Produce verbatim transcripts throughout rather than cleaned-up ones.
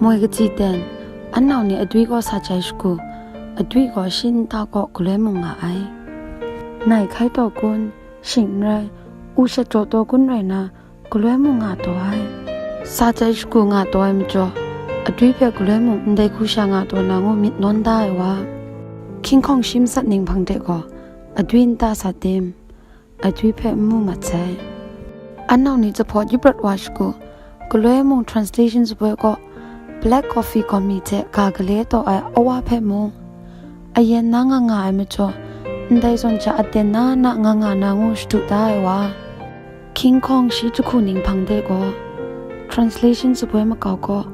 Moi katsi ten, an nau ni adwi gaw sa jai shagu, adwi gaw shi nta kaw galoi mung nga ai. Nai hkai taw kun, shing n rai, u shat jaw taw kun rai na, galoi mung nga taw ai. Sa jai shagu nga taw ai majaw, adwi hpe galoi mung ndai hku sha nga taw na ngu myit nawn da ai wa, hkying hkawng shi matsat ning hpang de gaw, adwi nta sa tim, adwi hpe n mu mat sai. An nau ni jahpawt yup rawt wa shagu, galoi mung translation sapoi kaw, black coffee gaw mi hte ga gale taw ai awa hpe mung, ayen na nga nga ai majaw, ndai zawn hta aten na na nga nga na ngu shadu da ai wa, hkying hkawng shi jahku ning hpang de gaw, translation sapoi makau kaw,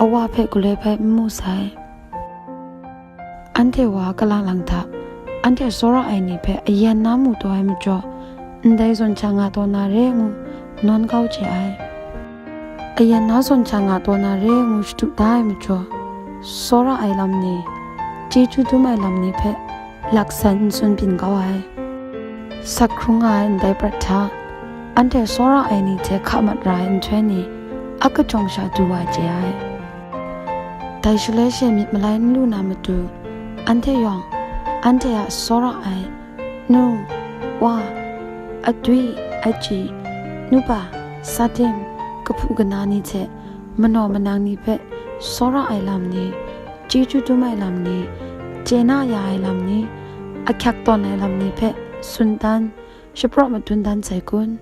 awa hpe galoi hpe n mu sai. Anhte wa kalang lang hta, anhte tsawra ai ni hpe ayen na mu taw ai majaw, ndai zawn hta nga taw na re ngu nawn kau chye ai. Ayen na zawn hta nga taw na re ngu shadu da ai majaw, tsawra ai lam ni, chyeju dum ai lam ni hpe laksan n tsun byin kau ai. Sak hkrung nga ai ndai prat hta, anhte tsawra ai ni hte hka mat ra ai nhtoi ni a kajawng sha du wa chye ai. Dai shaloi she myit malai n lu na matu, anhte yawng, anhte a tsawra ai, nu, wa, adwi, aji, nupa, sadim, kahpu kana ni hte manaw manang ni hpe tsawra ai lam ni, chyeju dum ai lam ni, chye na ya ai lam ni, ahkyak tawn ai lam ni hpe tsun dan, shapraw madun dan sai kun?